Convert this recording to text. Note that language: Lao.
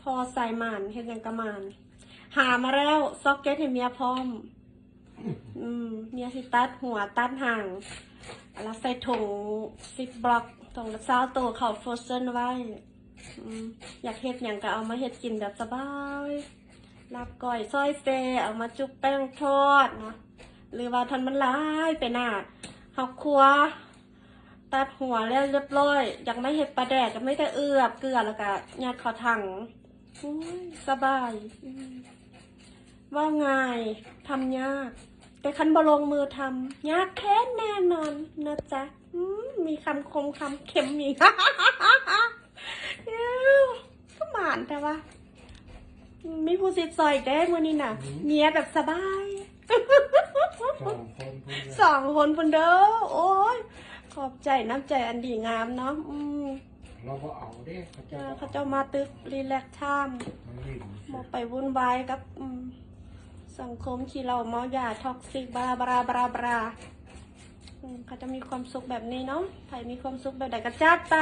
ພໍໃສ່ໝານ ເຮັດຫຍັງກະໝານ. ຫາມາແລ້ວ ຊອກເກັດໃຫ້ເມຍພ້ອມ. ອືມ ເມຍຊິຕັດຫົວຕັດຫາງ ແລ້ວໃສ່ຖົງຊິບບລັອກ ຖົງລະຊາວໂຕ ເຂົ້າໂຟຣເຊັນໄວ້. ອືມ ຢາກເຮັດຫຍັງກະເອົາມາເຮັດກິນແບບສະບາຍ. ລາບກ້ອຍ ຊອຍເຟ ເອົາມາຈຸບແປ້ງທອດເນາະ ຫຼືວ່າທ່ານມັນຫຼາຍໄປໜ້າ ເຮົາຄົວ ຕັດຫົວແລ້ວຮຽບຮ້ອຍ ຢາກມາເຮັດປາແດກກະມີແຕ່ເອືອບເກືອ ແລ້ວກະຍັດເຂົ້າຖັງ. ໂອ້ຍ ສະບາຍ. ອືມ ເວົ້າງ່າຍ ທຳຍາກ ແຕ່ຄັນບໍ່ລົງມືທຳ ຍາກແຄ້ນແນ່ນອນນະຈ໊ະ. ອືມ ມີຄຳຄົມຄຳເຄັມອີກ. ເອີ ຄືໝານແທ້ວະ. ມີຜູ້ຊິດຊອຍອີກເດ້ມື້ນີ້ນະ. ອືມ ເມຍແບບສະບາຍ ສອງຄົນພຸ້ນເດີ ສອງຄົນພຸ້ນເດີ. ໂອ້ຍ ຂອບໃຈນ້ຳໃຈອັນດີງາມເນາະ. ອືມ ລາວບໍ່ເອົາເດ້ ເຂົາເຈົ້າ ເອີ ບໍ່ເອົາ ເຂົາເຈົ້າມາຕຶກ relax time ມາຫຼິ້ນຊື່ ບໍ່ໄປວຸ່ນວາຍກັບ ອືມ ສັງຄົມຂີ້ເຫຼົ້າເມົາຢາ toxic ບລາ ບລາ ບລາ ບລາ. ອືມ ເຂົາເຈົ້າມີຄວາມສຸກແບບນີ້ເນາະ. ໃຜມີຄວາມສຸກແບບໃດກະຈັດໄປ.